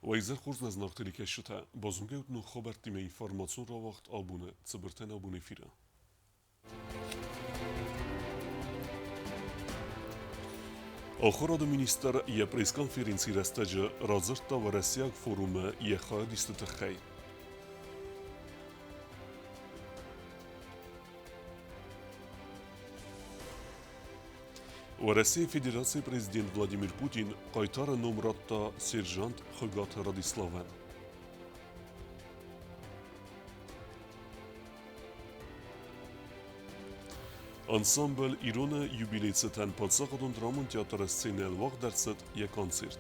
Уӕ хорз нӕ зынаргъ телекӕсджытӕ, базонгӕ ут ног хабӕрттимӕ информацион рауагъд абоны цыбыртӕн абон эфиры. Ахуырады министр йӕ пресс-конференцийы рӕстӕджы радзырдта уӕрӕсейаг форумы йӕ хайадисты тыххӕй. Уӕрӕсейы Федерацийы президент Владимир Путин хъайтары ном радта сержант Хуыгаты Радиславӕн. Ансамбль Ирон-ы юбилей цытӕн паддзахадон драмон театры сценӕйыл уагъд ӕрцыд йӕ концерт.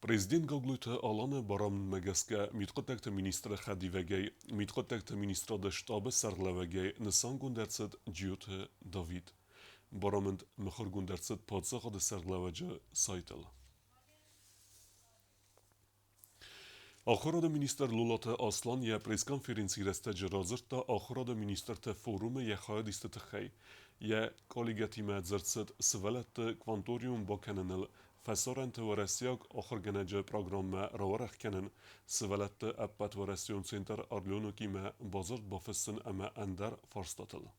Президент Гаглойты Аланы барамындмӕ гӕсгӕ мидхъуыддӕгты министры хӕдивӕгӕй мидхъуыддӕгты министрады штабы сӕргълӕууӕгӕй нысангонд ӕрцыд Джиоты Давид. Барамынд мыхуыргонд ӕрцыд паддзахады сӕргълӕууӕджы сайтыл. Ахуырады министр Лолаты Аслан йӕ пресс-конференцийы рӕстӕджы радзырдта ахуырады министрты форумы йӕ хайадисты тыххӕй. Йӕ коллегӕтимӕ дзырд цыд сывӕллӕтты кванториум бакӕныныл, фӕсарӕнты уӕрӕсейаг ахуыргӕнӕджы программӕ рауӕрӕх кӕнын, сывӕллӕтты ӕппӕтуӕрӕсеон центр Орленок-имӕ бадзырд бафыссын ӕмӕ ӕндӕр фарстатыл.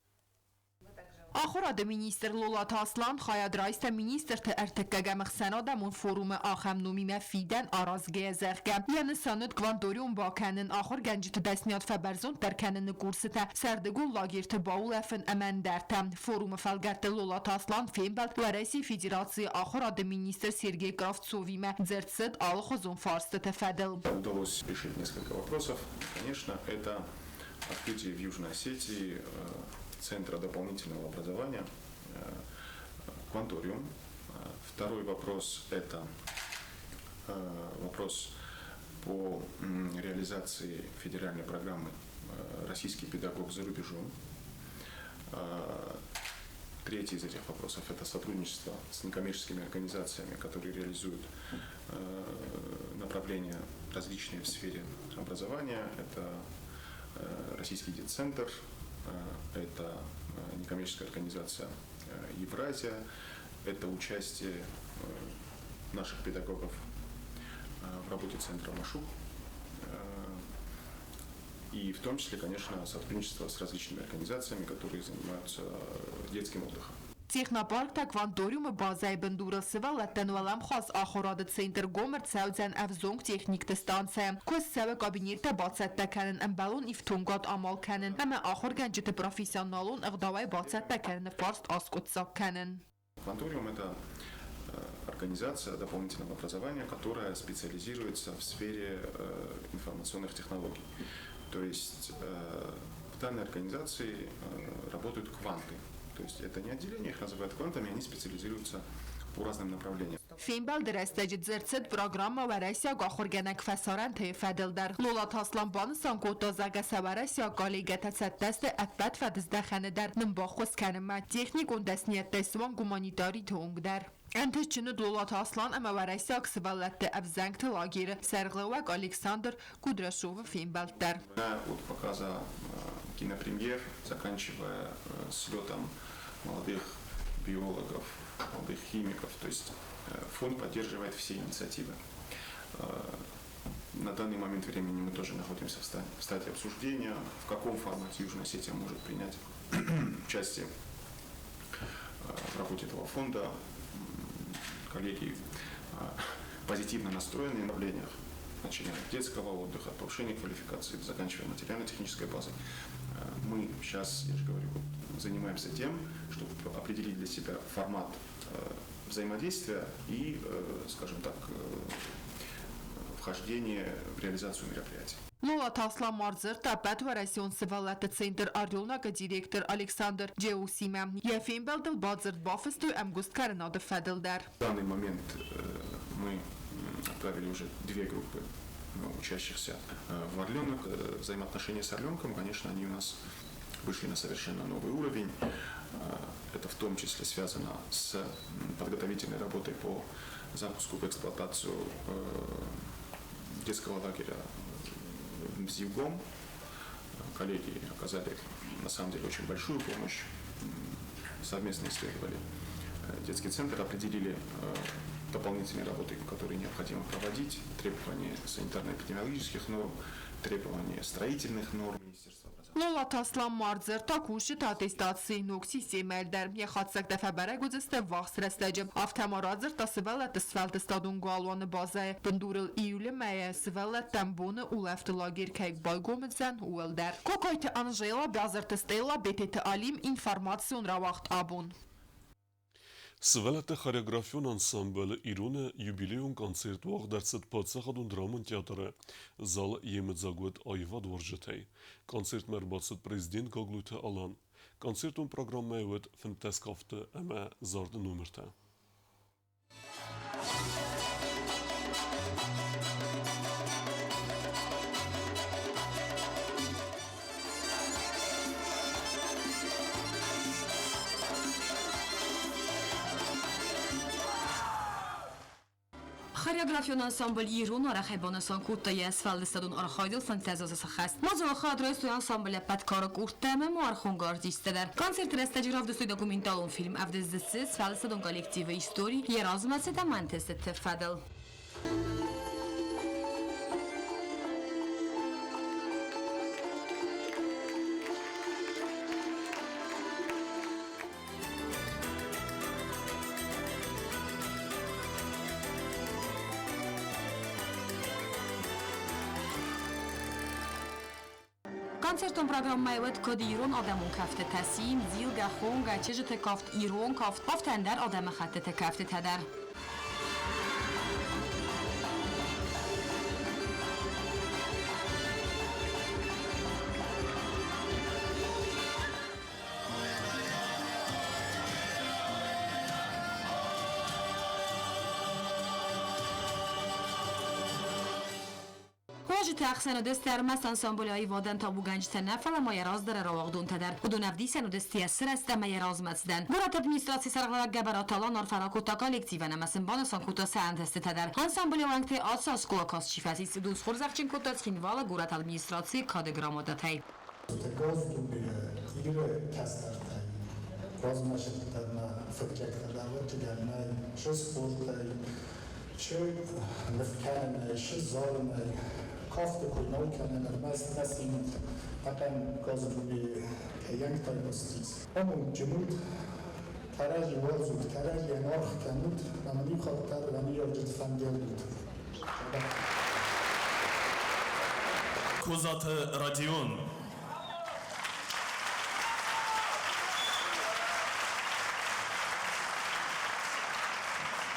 Ахуырады министр Лолаты Аслан хайад райста министрты ӕртыккӕгӕм ӕхсӕнадӕмон форумы ахӕм номимӕ фидӕн аразгӕйӕ, зӕгъгӕ, йӕ нысан уыд кванториум бакӕнын, ахуыргӕнджыты дӕсниад фӕбӕрзонддӕр кӕныны курсытӕ, сӕрдыгон лагерьты баулӕфын ӕмӕ ӕндӕртӕ. Форумы фӕлгӕтты Лолаты Аслан фембӕлд Уӕрӕсейы Федерацийы ахуырады министр Сергей Кравцовимӕ, дзырд цыд алыхуызон фарстыты фӕдыл. Удалось решить несколько вопросов. Конечно, это открытие в Южной Осетии Центра дополнительного образования «Кванториум». Второй вопрос – это вопрос по реализации федеральной программы «Российский педагог за рубежом». Третий из этих вопросов – это сотрудничество с некоммерческими организациями, которые реализуют направления различные в сфере образования. Это Российский детцентр, это некоммерческая организация «Евразия», это участие наших педагогов в работе центра «Машук», и в том числе, конечно, сотрудничество с различными организациями, которые занимаются детским отдыхом. Технопарктӕ Кванториумы базӕйы бындурыл сывӕллӕттӕн уӕлӕмхас ахуырады центр гом ӕрцӕудзӕн ӕвзонг техникты станцӕйы. Куыст цӕуы кабинеттӕ бацӕттӕ кӕнын, ӕмбӕлон ифтонгад амал кӕнын ӕмӕ ахуыргӕнджыты профессионалон ӕгъдауӕй бацӕттӕ кӕныны фарст аскъуыддзаг кӕнын. Кванториум – это организация дополнительного образования, которая специализируется в сфере информационных технологий. То есть в данной организации работают кванты. То есть это не отделение, их называют квантами, они специализируются по разным направлениям. Фембӕлды рӕстӕджы дзырд цыд программӕ Уӕрӕсейаг ахуыргӕнӕг фӕсарӕнты-йы фӕдыл дӕр. Лолаты Аслан банысан кодта, зӕгъгӕ сӕ уӕрӕсейаг коллегӕтӕ цӕттӕ сты ӕппӕт фӕдыздӕхӕны дӕр нын баххуыс кӕнынмӕ, техникон дӕсныйӕдтӕй суанг гуманитариты онг дӕр. Ӕнтыстджын уыд Лолаты Аслан ӕмӕ уӕрӕсейаг сывӕллӕтты ӕвзӕнгты лагеры сӕргълӕууӕг Александр Кудряшовы фембӕлд дӕр. От показа кинопремьер, заканчивая слетом молодых биологов, молодых химиков. То есть фонд поддерживает все инициативы. На данный момент времени мы тоже находимся в стадии обсуждения, в каком формате Южная Осетия может принять участие в работе этого фонда. Коллеги позитивно настроены в направлениях, начиная от детского отдыха, от повышения квалификации, заканчивая материально-технической базой. Мы сейчас, я же говорю, занимаемся тем, чтобы определить для себя формат взаимодействия и, скажем так, вхождение в реализацию мероприятий. Лолаты Аслан ма ӕрдзырдта ӕппӕтуӕрӕсеон сывӕллӕтты центр Орленок-ы директор Александр Джеусимӕ. Йӕ фембӕлдыл бадзырд бафыстой ӕмгуысткӕнынады фӕдыл дӕр. В данный момент мы отправили уже две группы учащихся в Орленок. Взаимоотношения с Орленком, конечно, они у нас вышли на совершенно новый уровень. Это в том числе связано с подготовительной работой по запуску в эксплуатацию детского лагеря Зигом. Коллеги оказали на самом деле очень большую помощь. Совместно исследовали детский центр, определили дополнительные работы, которые необходимо проводить, требования санитарно-эпидемиологических норм, требования строительных норм. Лолаты Аслан ма ӕрдзырдта кусджыты аттестацийы ног системӕйыл дӕр. Йӕ хатдзӕгтӕ фӕбӕрӕг уыдзысты ӕввахс рӕстӕджы. Афтӕ ма радзырдта сывӕллӕтты сфӕлдыстадон галуаны базӕйы бындурыл июлы мӕйӕ сывӕллӕттӕн боны улӕфты лагерь кӕй байгом уыдзӕн, ууыл дӕр. Кокойты Анжела, Бязырты Стелла, Бететы Алим, информацион рауагъд абон. Сывӕллӕтты хореографион ансамбль Ирон-ы юбилейон концерт уагъд ӕрцыд Паддзахадон драмон театры. Зал йемыдзаг уыд аивадуарзджытӕй. Концертмӕ ӕрбацыд президент Гаглойты Алан. Концертон программӕйы уыд 15 кафты ӕмӕ зарды номертӕ. Хореографион ансамбль Ирон арӕхӕй банысан кодта йӕ сфӕлдыстадон архайдыл фӕнтӕзазы сӕххӕст. Мадзалы хайад райстой ансамблы ӕппӕт кары къордтӕ ӕмӕ ма ӕрхонгӕ артисттӕ дӕр. Концерты рӕстӕджы равдыстой документалон фильм, ӕвдыст дзы цы сфӕлдыстадон коллективы истори, йӕ размӕцыд ӕмӕ ӕнтыстыты фӕдыл. Концертон программӕйы уыд куыд ирон адӕмон кӕфтытӕ, симд, зилгӕ, хонгӕ, чызджыты кафт, ирон кафт, афтӕ ӕндӕр адӕмыхӕттыты кӕфтытӕ дӕр. Уазджыты ӕхсӕн уыдысты ӕрмӕст ансамблы аивадӕн табугӕнджытӕ нӕ, фӕлӕ ма йӕ раздӕры рауагъдонтӕ дӕр. Уыдон ӕвдисӕн уыдысты йӕ сырӕзт ӕмӕ йӕ размӕцыдӕн. Горӕты администрацийы сӕргълӕууӕг Гӕбӕраты Алан арфӕ ракодта коллективӕн ӕмӕ сын банысан кодта сӕ ӕнтыстытӕ дӕр. Ансамблы уӕнгтӕй ацы аз скъола каст чи фӕцис, уыдон схорзӕхджын кодта Цхинвалы горӕты администрацийы кады грамотатӕй. Иры кӕстӕртӕй размӕсыдтӕ фыццӕгтӕ лӕвӕрдтытӕ шы спортӕй, шы нывкӕнынӕй, шы зарынӕй, кафты куы нал кӕнын, ӕрмӕст нӕ симд ӕнӕхъӕн газдуне кӕйӕнгтӕй бастис. Амондджын ут, кӕрӕдзи уарзут, кӕрӕдзийӕн аргъ кӕнут, ӕмӕ иу хатт дӕр уӕ ныййарджыты фӕндиаг ут. Козаты Родион.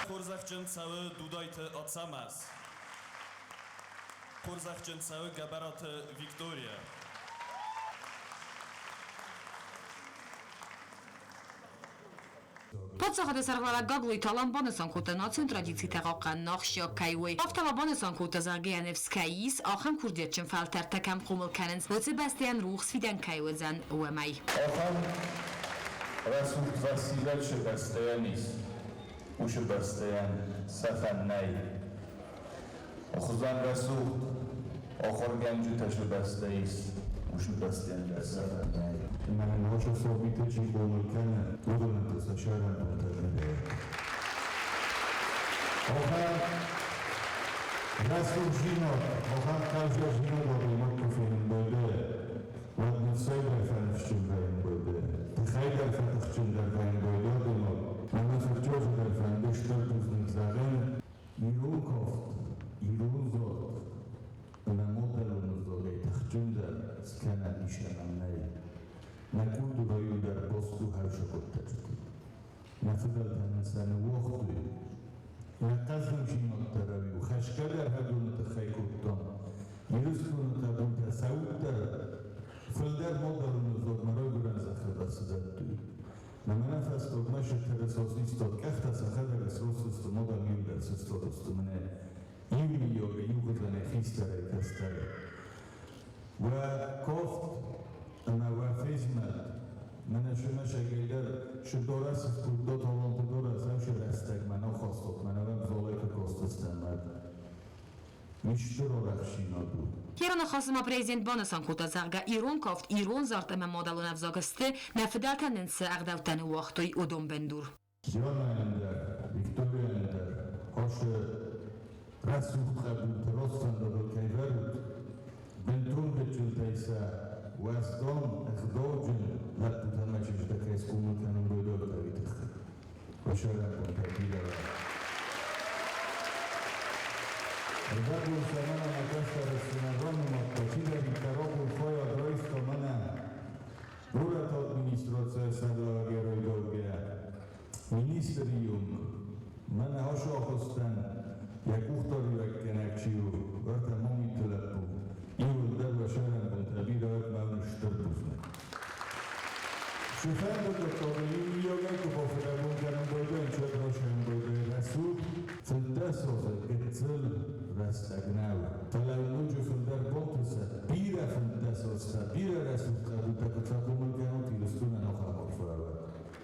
Хорзӕхджын цӕуы Дудайты Ацӕмӕз. Хорзӕхджын цӕуы Гӕбӕраты Виктория. Паддзахады сӕргълӕууӕг Гаглойты Алан банысан кодта, национ традицитӕ хъахъхъӕнын ахсджиаг кӕй у. Афтӕ ма банысан кодта, зӕгъгӕ, йӕ ныфс кӕй ис, ахӕм курдиатджын фӕлтӕртӕ кӕм хъомыл кӕнынц, уыцы бӕстӕйӕн рухс фидӕн кӕй уыдзӕн, уымӕй. Ахӕм рӕсугъд фӕсивӕд цы бӕстӕйӕн ис, уыцы бӕстӕйӕн сӕфӕн нӕй. Хуызӕн рӕсугъд ахуыргӕнджытӕ цы бӕстӕ ис, уыцы бӕстӕйӕн дӕр сӕфӕн нӕй. Мӕнӕ ноджы сабиты чи хъомыл кӕны, уыдонӕн та сӕ сӕрӕнбонтӕ зындӕй. Ахӕм рӕсугъддзинад, ахӕм хъӕздыгдзинад адӕймаг куы фенын байдайа, уӕд ныфсӕй дӕр фӕныфсджын вӕййын байдайа, тыхӕй дӕр фӕтыхджындӕр вӕййын байдайа адӕймаг, ӕмӕ фыдджозы дӕр фӕнды стыр бузныг зӕгъын. Ирон кафт, ирон зард ӕмӕ мадӕлон ӕвзагӕй тыхджындӕр скӕнӕн ис ӕмӕ нӕй. Нӕ культурӕйыл дӕр баст у хӕрзӕгъдтӕджыты. Нӕ фыдӕлтӕ нын сӕ ныууагътой. Нӕ хъӕздыгдзинад дӕр ӕви хӕсгӕ дӕр хӕдоны тыххӕй кодтам. Ирыстоны табунтӕ цӕуддӕр фылдӕр мадӕлон ӕвзагмӕ райгуырӕн зӕххыл бацыдӕттой. Мӕнӕ фӕстагмӕ сӕтӕрӕсосистад къӕхтӕ сӕхӕдӕг ӕсросысты мадӕл иудӕр сыстадысты мӕнӕ иу миййагы иугъуызӕнӕй хистӕрӕй кӕстӕрӕй. Уӕ кафт ӕмӕ уӕ фезмӕлд мӕнӕ сымӕсӕгӕй дӕр шы дарӕсы кодта таланты дарӕс ӕвшы рӕстӕгмӕ нӕ хастат, мӕнӕ уӕм залӕй куы кастыстӕм, уӕд. Уый стыр арӕхстдзинад у. Йӕ раныхасы ма президент банысан кодта, зӕгъгӕ, ирон кафт, ирон зард ӕмӕ мадӕлон ӕвзаг сты, нӕ фыдӕлтӕ нын цы ӕгъдӕуттӕ ныууагътой, уыдон бындур. Дианӕйӕн дӕр, Викторияйӕн дӕр ацы рӕсугъд хъӕбулты рӕствӕндагыл кӕй вӕрут, бынтон гыццылтӕй сӕ уӕздан, ӕгъдауджын лӕппутӕ ӕмӕ чызджытӕ кӕй схъомыл кӕнын райдыдта, уый тыххӕй. Уӕ сӕрӕнбонтӕ бирӕ уӕд. Ӕрвӕбон сӕ мӕнӕ мӕ кӕстӕр ӕфсымӕр ранымадта, чидӕриддӕр абон хайад райста мӕнӕ горӕты администрацийы сӕргълӕууӕгӕй райдайгӕйӕ, министры онг, мӕнӕ ацы ахуыстӕн йӕ къухдариуӕггӕнӕг чи у, уӕртӕ Мамиты лӕппу, иууылдӕр уӕ сӕрӕнбонтӕ бирӕ уӕд мӕ уын стыр бузныг. Цыфӕнды хъуыддагыл иумиагӕй куы бафыдӕбон кӕнын байдайын, уӕд расайын байдайы рӕсугъд, 15 азы гыццыл рӕстӕг нӕу, фӕлӕ ноджы фылдӕр бантысӕд, бирӕ 15 азтӕ, бирӕ рӕсугъд хъӕбултӕ куыд фӕхъомыл кӕнут Ирыстонӕн, ахӕм арфӕ уӕд.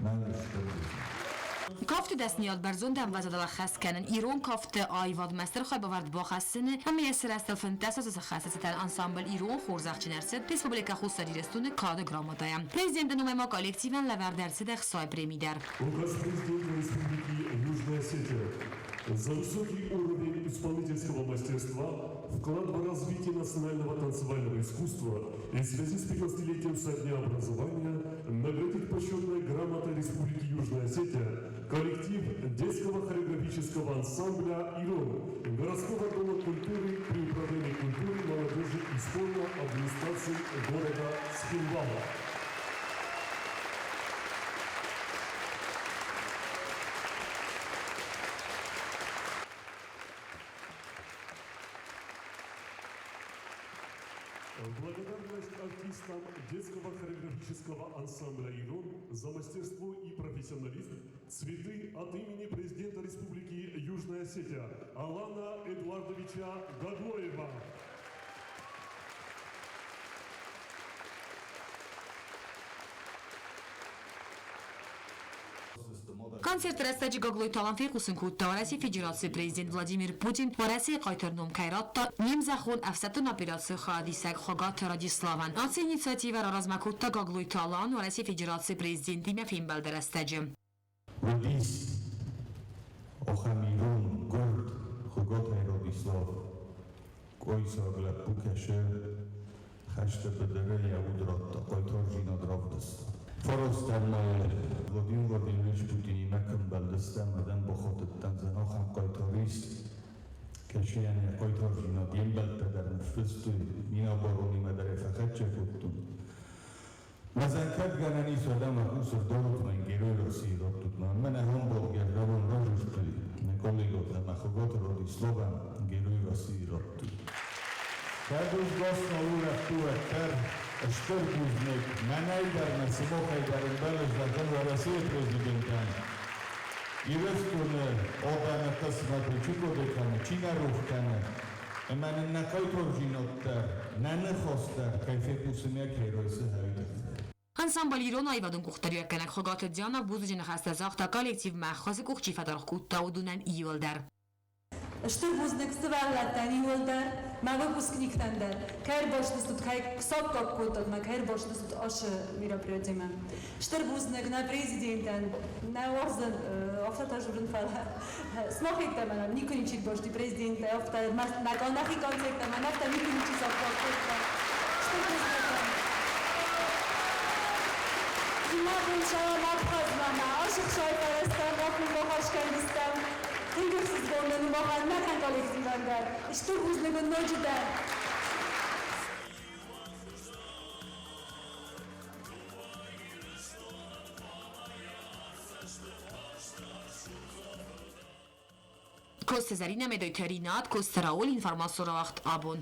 Мӕн стыр бузныг. Кафты дӕсныйад бӕрзонд ӕмвӕзадыл ӕххӕст кӕнын, ирон кафты аивадмӕ стыр хайбавӕрд бахӕссыны ӕмӕ йӕ сырӕзтыл 15 азы сӕххӕсты цытӕн ансамбль Ирон хорзӕхджын ӕрцыд Республикӕ Хуссар Ирыстоны Кады грамотӕйӕ. Президенты номӕй ма коллективӕн лӕвӕрд ӕрцыд ӕхцайы преми дӕр. Указ президента Республики Южная Осетия за высокий уровень исполнительского мастерства, вклад в развитие национального танцевального искусства и в связи с 15-летием со дня образования наградить почетной грамотой Республики Южная Осетия коллектив детского хореографического ансамбля «Ирон» городского дома культуры при управлении культуры, молодежи и спорта администрации города Цхинвала. Благодарность артистам детского хореографического ансамбля «Ирон» за мастерство и профессионализм. Цветы от имени президента Республики Южная Осетия Алана Эдуардовича Гаглоева. Концерты рӕстӕджы Гаглойты Алан фехъусын кодта, Уӕрӕсейы Федерацийы президент Владимир Путин Уӕрӕсейы хъайтар ном кӕй радта не мзӕххон ӕфсӕддон операцийы хайадисӕг Хуыгаты Радиславӕн. Ацы инициативӕ раразмӕ кодта Гаглойты Алан Уӕрӕсейы Федерацийы президентимӕ фембӕлды рӕстӕджы. Уыдис ахӕм ирон гуырд Хуыгаты Радислав. Къойсаг лӕппу кӕсы, хӕсты быдыры йӕ уд радта, хъайтардзинад равдыста. Фарастӕм майы Владимир Владимирович Путинимӕ куы мбӕлдыстӕм, уӕд бахатыдтӕн ахӕм хъайтар ис, кӕцыйӕн йӕ хъайтардзинад йе мбӕлттӕ дӕр ныффыстой, Миноборонимӕ дӕр ӕй фӕхӕццӕ кодтон. Мӕзӕн кӕд гӕнӕн ис, уӕд ӕм хъус ӕрдарут мӕн Герой России раттут мӕн. Мӕнӕ ӕмбалгӕ рагон разырдтой нӕ коллегӕтӕ ӕмӕ Хуыгаты Радиславӕн Герой России радтой. Кӕд узгасна улӕфт у, уӕддӕр стыр бузныг мӕнӕй дӕр мӕ сымахӕй дӕр ӕмбӕлы зӕгъын Уӕрӕсейы президентӕн. Ирыстоны адӕмы хъысмӕтыл чи хъуыды кӕны, чи нӕ рох кӕны, ӕмӕ нын нӕ хъайтардзинад дӕр, нӕ ныхас дӕр кӕй фехъусын йӕ кӕй райсы, уый тыххӕй. Ансамбль Ирон аивадон къухдариуӕггӕнӕг Хуыгаты Диана бузныджы ныхӕстӕ загъта коллективмӕ, ӕххуысы къух чи фӕдаргъ кодта, уыдонӕн иуылдӕр. Стыр бузныг сывӕллӕттӕн иуылдӕр, мӕ выпускниктӕн дӕр, кӕй ӕрбацыдыстут, кӕй саккаг кодтат мӕ, кӕй ӕрбацыдыстут ацы мероприятимӕ. Стыр бузныг нӕ президентӕн, нӕ уарзын афтӕ дзурын, фӕлӕ сымах йеддӕмӕ нӕм никуы ничи ӕрбацыди президенттӕй, афтӕ нӕхи концерттӕм афтӕ никуы ничи саккаг кодта. Стыр бузныг. Зимӕ Абхазмӕ, ашы хсай фӕрӕзтӕм, мах уым бахӕс кӕндзыстӕм. Тынг ӕхсызгон нын у махӕн, нӕхӕн коллективӕн дӕр. Стыр бузныг уын ноджыдӕр. Коцты Зӕринӕ, Медойты Ринат, Коцты Рауль, информацион рауагъд «Абон».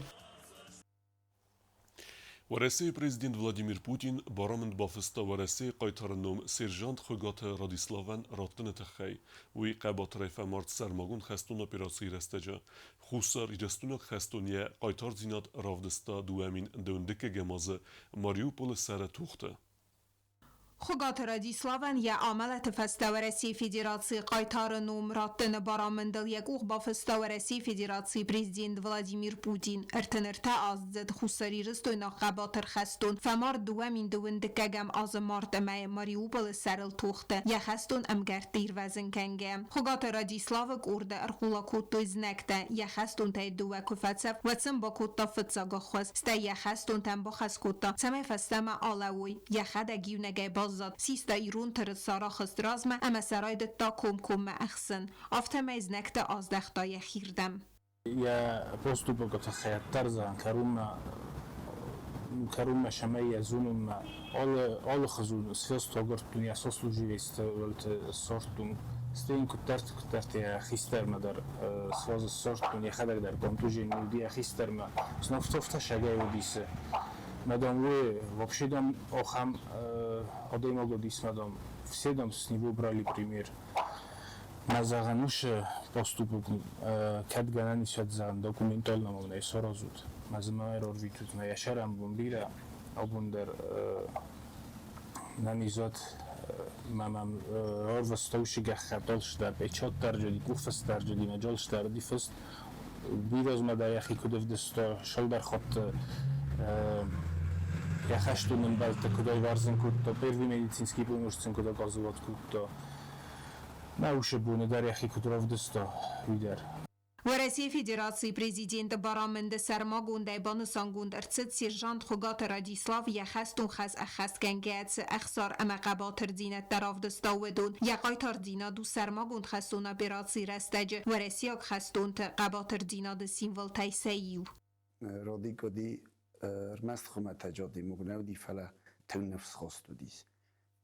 Уӕрӕсейы президент Владимир Путин барамынд бафыста Уӕрӕсейы хъайтары ном сержант Хуыгаты Радиславӕн раттыны тыххӕй. Уый хъӕбатырӕй фӕмард сӕрмагонд хӕстон операцийы рӕстӕджы. Хуссар Ирыстойнаг хӕстон йӕ хъайтардзинад равдыста 2012 азы Мариуполы сӕры тохты. Хуыгаты Радиславӕн йӕ амӕлӕты фӕстӕ Уӕрӕсейы Федерацийы хъайтары ном раттыны барамындыл йӕ къух бафыста Уӕрӕсейы Федерацийы президент Владимир Путин. 33 аздзыд хуссарирыстойнаг хъӕбатыр хӕстон фӕмард 2009 дыккӕгӕм азы марты мӕйы Мариуполы сӕрыл тохты йӕ хӕстон ӕмгӕртты ирвӕзын кӕнгӕ. Хуыгаты Радиславы къорды ӕрхъула кодтой знӕгтӕ, йӕ хӕстонтӕй дыууӕ куы фӕцӕф, уӕд сын бакодта фыццаг ӕххуыс, стӕй йӕ хӕстонтӕн бахӕс кодта, цӕмӕй фӕстӕмӕ алӕууой. Йӕхӕдӕг иунӕгӕй баззад, систа ирон тырыса, рахызт размӕ ӕмӕ сӕ райдыдта комкоммӕ ӕхсын. Афтӕмӕй знӕгты аздӕхта йӕхирдӕм. Йӕ поступокы тыххӕй ӕддӕрдзӕн кӕронмӕ кӕронмӕ сӕмӕй йӕ зонунмӕ алы алы хызун средство агуырдтон, йӕ сослуживецты уылты ссардтон. Стӕй йын куыддӕрты куыддӕрты йӕ хистӕрмӕ дӕр сразу ссардтон, йӕхӕдӕг дӕр контужен уыди йӕ хистӕрмӕ. Сновцовтӕ сагӕй уыдис. Мадам, вы вообще дам ахӕм адӕймаг уыдис, мадам, все дам с него брали пример. Мӕ зӕгъӕн уыцы поступок кӕд гӕнӕн ис, уӕд зӕгъӕн документально мын ӕй саразут. Мӕ дзы мӕ ӕрӕрвитут, мӕ йӕ сӕрӕнбон бирӕ, абон дӕр нӕнизуат мӕ мӕм ӕрвыста уыцы гӕххӕтт алцыдӕр, печат дӕр къухфыст дӕр мӕ джалс дӕр уыди фыст. Бирӕзмӕ дӕр йӕхи куыд ӕвдыста, цалдӕр хатты йӕ хӕстон ӕмбӕлттӕ куыд ӕвӕрдзын кодта, первый медицинский помощь сын куыд оказывать кодта. Мӕ усы боны дӕр йӕхи куыд равдыста, уый дӕр. Уӕрӕсейы Федерацийы президенты барамынды сӕрмагондӕй банысангонд ӕрцыд сержант Хуыгаты Радислав йӕ хӕстон хӕс ӕххӕстгӕнгӕйӕ цы ӕхсар ӕмӕ хъӕбатырдзинӕдтӕ равдыста, уыдон. Йӕ хъайтардзинад у сӕрмагонд хӕстон операцийы рӕстӕджы уӕрӕсейаг хӕстонты хъӕбатырдзинады символтӕй сӕ иу. Родик уыди ӕрмӕст хуымӕтӕджы адӕймаг нӕ уыди, фӕлӕ тынг ныфсхаст уыдис.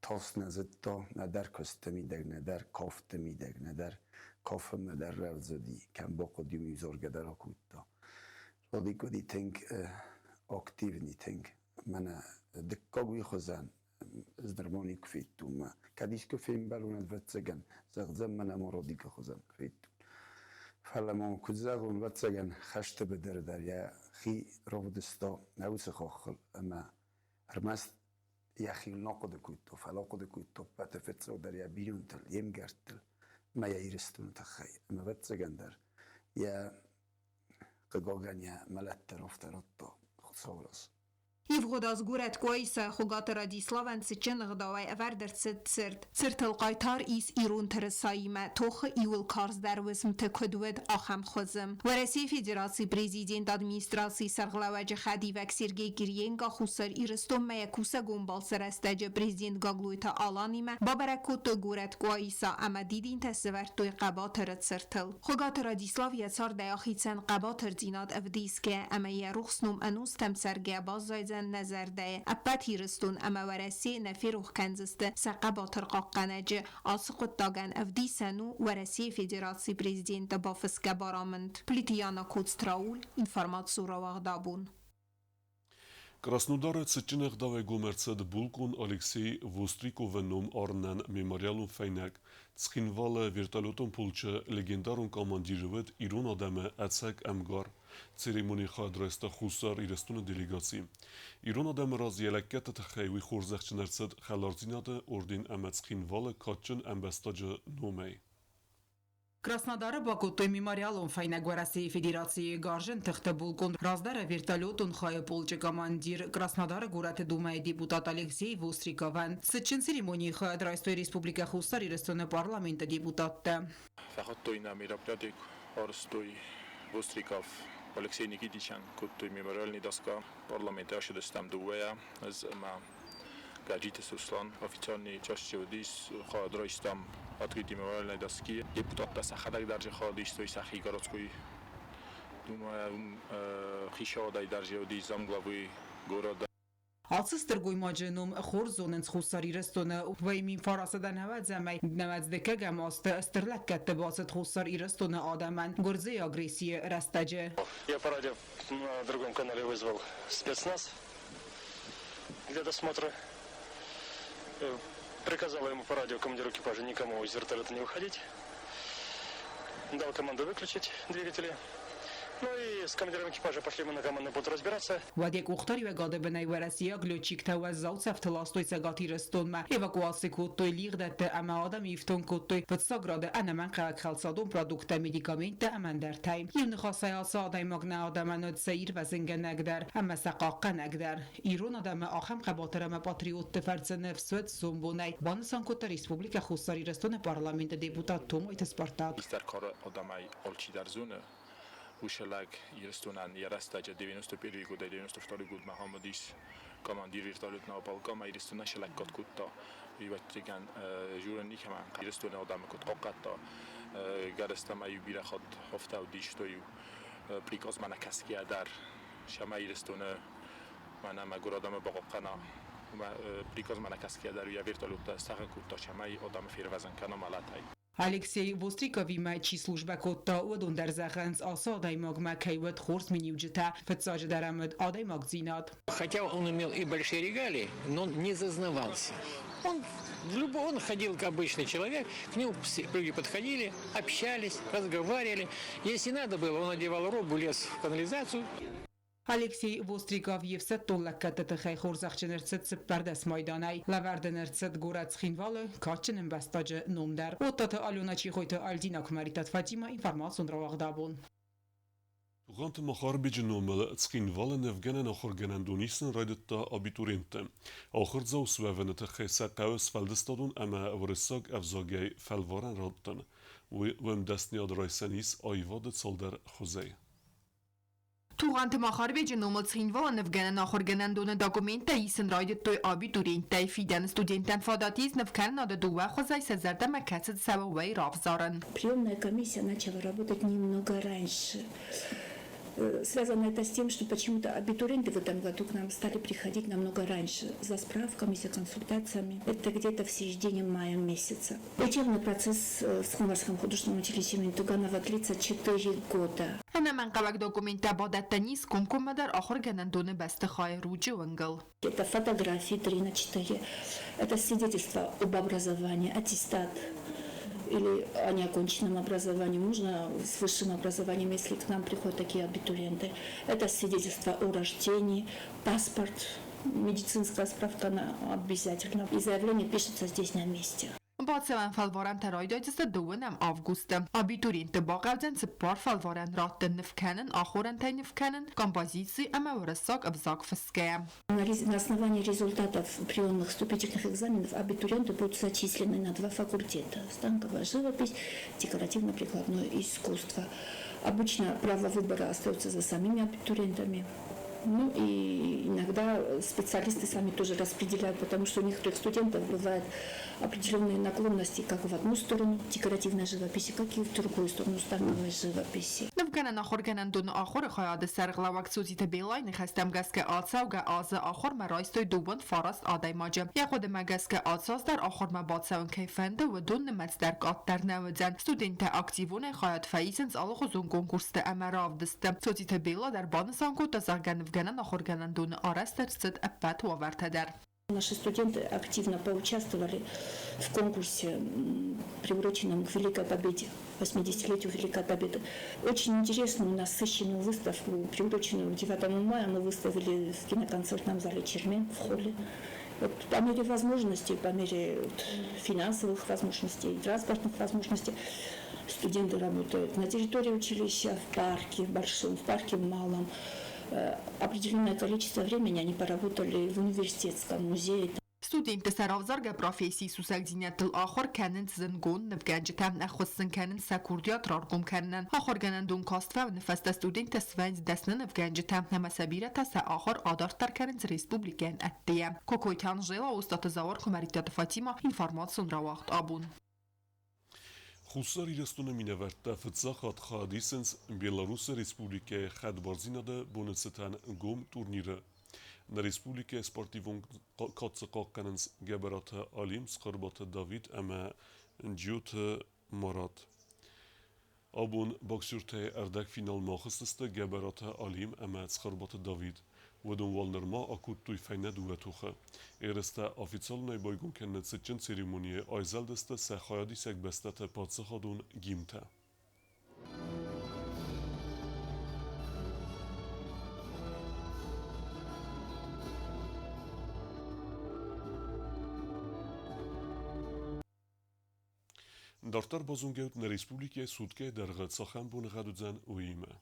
Тас нӕ зыдта нӕдӕр куысты мидӕг, нӕдӕр кафты мидӕг, нӕдӕр кафынмӕ дӕр рӕвдз уыди, кӕм бахъуыди, уым-иу заргӕ дӕр акодта. Родик уыди тынг активный, тынг. Мӕнӕ дыккаг уый хуызӕн ӕз нырма никуы федтон мӕ. Кӕд искуы фембӕлон, ӕвӕццӕгӕн, зӕгъдзӕн мӕнӕ ма Родикы хуызӕн куы федтон. Фӕлӕ ма куыд зӕгъон, ӕвӕццӕгӕн, хӕсты быдыры дӕр йӕхи равдыста нӕ уыцы хаххыл ӕмӕ ӕрмӕст йӕхиуыл нӕ хъуыды кодта, фӕлӕ хъуыды кодта ӕппӕты фыццагдӕр йӕ бинонтыл, йе мгӕрттыл ӕмӕ йӕ Ирыстоны тыххӕй. Ӕмӕ ӕвӕццӕгӕн дӕр йӕ хъыгагӕн йӕ мӕлӕт дӕр афтӕ радта Хуыцауы раз. Ивгъуыд аз горӕт Къуайса Хуыгаты Радиславӕн цытджын ӕгъдауӕй ӕвӕрд ӕрцыд цырт. Цыртыл хъайтар ис ирон тырысаимӕ тохы иууыл карздӕр уысмты куыд уыд, ахӕм хуызы. Уӕрӕсейы Федерацийы президент администрацийы сӕргълӕууӕджы хӕдивӕг Сергей Кириенко Хуссар Ирыстонмӕ йӕ кусӕгон балцы рӕстӕджы президент Гаглойты Аланимӕ бабӕрӕг кодтой горӕт Къуаиса ӕмӕ дидинтӕ сӕвӕрдтой хъӕбатыры цыртыл. Хуыгаты Радислав йӕ цардӕй ахицӕн хъӕбатырдзинад ӕвдисгӕ ӕмӕ йӕ рухс ном ӕнустӕм цӕргӕ баззайдзӕн нӕ зӕрдӕйы. Ӕппӕт Ирыстон ӕмӕ Уӕрӕсе нӕ ферох кӕндзысты сӕ хъӕбатыр хъахъхъӕнӕджы. Ацы хъуыддагӕн ӕвдисӕн у Уӕрӕсейы Федерацийы президенты бафысгӕ барамынд. Плиты Яна Коцтрауль, информацион рауагъд абон. Краснодары цытджын ӕгъдауӕй гом ӕрцыд булкъон Алексей Востриковы ном арынӕн мемориалон фӕйнӕг. Цхинвалы вертолетон полчы легендарон командир уыд ирон адӕмы ӕцӕг ӕмгар. Церемонийы хайад райста Хуссар Ирыстоны делегаци. Ирон адӕмы раз йӕ лӕггӕдты тыххӕй уый хорзӕхджын ӕрцыд Хӕлардзинады орден ӕмӕ Цхинвалы кадджын ӕмбӕстаджы номӕй. Краснодары бакодтой мемориалон фӕйнӕг Уӕрӕсейы Федерацийы гарзджын тыхты булкъон, раздӕры вертолетон хайы полчъы командир, Краснодары горӕты Думӕйы депутат Алексей Востриковӕн. Цытджын церемонийы хайад райстой Республикӕ Хуссар Ирыстоны парламенты депутаттӕ. Фӕхуыдтой нӕ мероприятие арӕзтой Востриков Алексей Никитичӕн кодтой мемориальный доска. Парламенты ацыдыстӕм дыууӕйӕ, ӕз ӕмӕ Гӕджиты Сослан официальный части уыдис, хайад райстам открытие мемориальной доски. Депутаттӕ сӕхӕдӕг дӕр хайад истой сӕхи городской думӕйӕ, уым хицауадӕй дӕр уыдис замглавы города. Ацы стыр гоймаджы ном хорз зонынц Хуссар Ирыстоны. Вӕймин фарасадӕн ӕвӕдзӕмӕй нӕуӕдздыккӕгӕм азты стыр лӕггӕдты бацыд Хуссар Ирыстоны адӕмӕн гуырдзыйы агрессийы рӕстӕджы. Я по радио на другом канале вызвал спецназ для досмотра. Приказал ему по радио командиру экипажа никому из вертолета не выходить. Дал команду выключить двигатели. Ну и с командиром экипажа пошли мы на командный пункт разбираться. Уӕд йӕ къухдариуӕгады бынӕй уӕрӕсейаг летчиктӕ уӕззау цӕфты ластой Цӕгат Ирыстонмӕ, эвакуаци кодтой лигъдӕтты ӕмӕ адӕмы ифтонг кодтой фыццаг рады ӕнӕмӕнгхъӕуӕг хӕлцадон продукттӕ, медикаменттӕ ӕмӕ ӕндӕртӕй. Иу ныхасӕй ацы адӕймаг нӕ адӕмӕн уыд сӕ ирвӕзынгӕнӕг дӕр ӕмӕ сӕ хъахъхъӕнӕг дӕр. Ирон адӕмы ахӕм хъӕбатыр ӕмӕ патриотты фӕрцы ныфс уыд сомбонӕй, банысан кодта Республикӕ Хуссар Ирыстоны Парламенты депутат Томайты Спартак. Хистӕр кары адӕмӕй алчидӕр зоны, уыцы лӕг Ирыстонӕн йӕ рӕстӕджы 91 годӕй 92 годмӕ ахӕм уыдис командир вертолетного полка ӕмӕ Ирыстонӕн слӕггад кодта. Ӕвӕццӕгӕн, журӕн никӕмӕн Ирыстоны адӕмы куыд хъахъхъӕдта, гӕрӕстӕмӕ-иу бирӕ хатт афтӕ уыдис, что-иу приказмӕ нӕ кӕсгӕйӕ дӕр сӕмӕ Ирыстоны мӕнӕ мӕгуыр адӕмы бахъахъхъӕна, приказмӕ нӕ кӕсгӕйӕ дӕр йӕ вертолеттӕ стӕхын кодта, цӕмӕй адӕмы фервӕзын кӕна мӕлӕтӕй. Алексей Востриковимӕ чи службӕ кодта, уыдон дӕр зӕгъынц, ацы адӕймагмӕ кӕй уыд хорз миниуджытӕ, фыццаджыдӕр ӕм уыд адӕймагдзинад. Хотя он имел и большие регалии, но он не зазнавался. Он ходил как обычный человек, к нему люди подходили, общались, разговаривали. Если надо было, он одевал робу, лез в канализацию. Алексей Востриков йе фсӕддон лӕггӕдты тыххӕй хорзӕхджын ӕрцыд 14 майданӕй. Лӕвӕрд ын ӕрцыд горӕт Цхинвалы кадджын ӕмбӕстаджы ном дӕр. Оттаты Алена Чехойты Альдина Куымӕридтаты Фатимӕ, информацион рауагъд абон. Тугъанты Махарбеджы номыл Цхинвалы нывгӕнӕн ахуыргӕнӕндон исын райдыдта абитуриентты. Ахуырдзау суӕвыны тыххӕй сӕ хъӕуы сфӕлдыстадон ӕмӕ уырыссаг ӕвзагӕй фӕлварӕн раттын. Уый уым дӕсныйад райсӕн ис аивады цалдӕр хуызӕй. Тугъанты Махарбеджы номыл Цхинвалы нывгӕнӕн ахуыргӕнӕндоны документтӕ исын райдыдтой абитуриенттӕй. Фидӕны студенттӕн фадат ис нывкӕнынады дыууӕ хуызӕй сӕ зӕрдӕмӕ кӕцы цӕуы, уый равзарын. Приемная комиссия начала работать немного раньше. Связано это с тем, что почему-то абитуриенты в этом году к нам стали приходить намного раньше за справками, за консультациями. Это где-то в середине мая месяца. Учебный процесс в Цхинвальском художественном училище имени Туганова длится 4 года. Ӕнӕмӕнгхъӕуӕг документтӕ бадӕттӕн ис комкоммӕдӕр ахуыргӕнӕндоны бӕстыхайы Руджы уынгыл. Это фотографии 3 на 4, это свидетельство об образовании, аттестат или о неоконченном образовании, можно с высшим образованием, если к нам приходят такие абитуриенты. Это свидетельство о рождении, паспорт, медицинская справка она обязательно. И заявление пишется здесь на месте. Бацӕуӕн фӕлварӕнтӕ райдайдзысты дыууынӕм августы. Абитуриентты бахъӕудзӕн цыппар фӕлварӕн раттын ныв кӕнын, ахорӕнтӕй ныв кӕнын, композици ӕмӕ уырыссаг ӕвзаг фысгӕйӕ. На основании результатов приемных вступительных экзаменов абитуриенты будут зачислены на два факультета – станковая живопись, декоративно-прикладное искусство. Обычно право выбора остается за самими абитуриентами. Ну и иногда специалисты сами тоже распределяют, потому что у некоторых студентов бывают определенные наклонности как в одну сторону декоративной живописи, как и в другую сторону станковой живописи. Нывгӕнӕн ахуыргӕнӕндоны ахуыры хайады сӕргълӕууӕг Цоциты Белайы ныхӕстӕм гӕсгӕ ацӕугӕ азы ахуырмӕ райстой 29 адӕймаджы. Йӕ хъуыдымӕ гӕсгӕ ацы аз дӕр ахуырмӕ бацӕуын кӕй фӕнды, уыдон нымӕц дӕр къаддӕр нӕ уыдзӕн. Студенттӕ активонӕй хайад фӕисынц алыгъуызон конкурсты ӕмӕ равдыстты. Цоциты Белла дӕр банысан кодта, зӕгъгӕ, нывгӕнӕн ахуыргӕнӕндоны арӕзт ӕрцыд ӕппӕт уавӕртӕ дӕр. Наши студенты активно поучаствовали в конкурсе, приуроченном к Великой Победе, 80-летию Великой Победы. Очень интересную, насыщенную выставку, приуроченную к 9 мая, мы выставили в киноконцертном зале «Чермен» в холле. Вот по мере возможностей, по мере вот, финансовых возможностей, транспортных возможностей, студенты работают на территории училища, в парке в большом, в парке в малом. Определенное количество времени они поработали в университетском музее. Студентты сӕ равзаргӕ профессийы сусӕгдзинӕдтыл ахуыр кӕнынц зындгонд нывгӕнджытӕ, ӕххуыс сын кӕнынц сӕ курдиат раргом кӕнынӕн. Ахуыргӕнӕндон каст фӕуыны фӕстӕ студенттӕ свӕййынц дӕсны нывгӕнджытӕ ӕмӕ сӕ бирӕтӕ сӕ ахуыр адарддӕр кӕнынц республикӕйӕн ӕддейӕ. Кокойты Анжела, Остъаты Зауыр, Куымӕридтаты Фатимӕ, информацион рауагъд абон. Хуссар Ирыстоны минӕвӕрттӕ фыццаг хатт хайад исынц Беларусы Республикӕйы хӕдбардзинады боны цытӕн гом турниры. Нӕ республикӕйы спортивон кадцы хъахъхъӕнынц Гӕбӕраты Алим, Цхуырбаты Давид ӕмӕ Джиоты Марат. Абон боксертӕй ӕрдӕгфиналмӕ ахызтысты Гӕбӕраты Алим ӕмӕ Цхуырбаты Давид. Уыдон уал нырма акодтой фӕйнӕ дыууӕ тохы. Ерыстӕ официалонӕй байгом кӕныны цытджын церемонийы айзӕлдысты сӕ хайадисӕг бӕстӕты паддзахадон гимнтӕ. Дарддӕр базонгӕут нӕ республикӕйы суткӕйы дӕргъы цахӕм боныгъӕд уыдзӕн, уыимӕ.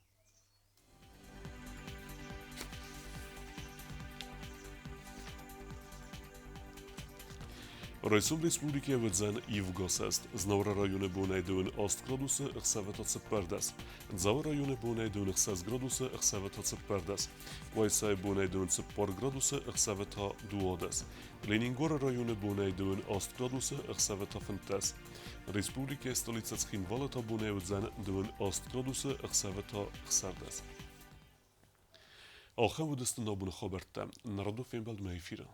Райсом республикӕйы уыдзӕн ивгӕсӕст. Знауыры районы бонӕй 28 градусы, ӕхсӕвы та 14. Дзауы районы бонӕй 26 градусы, ӕхсӕвы та 14. Къуайсайы бонӕй 24 градусы, ӕхсӕвы та 12. Ленингоры районы бонӕй 28 градусы, ӕхсӕвы та 15. Республикӕйы столицӕ Цхинвалы та бонӕй уыдзӕн 28 градусы, ӕхсӕвы та 16. Ахӕм уыдысты нӕ абоны хабӕрттӕ. Нӕ радон фембӕлдмӕ эфиры.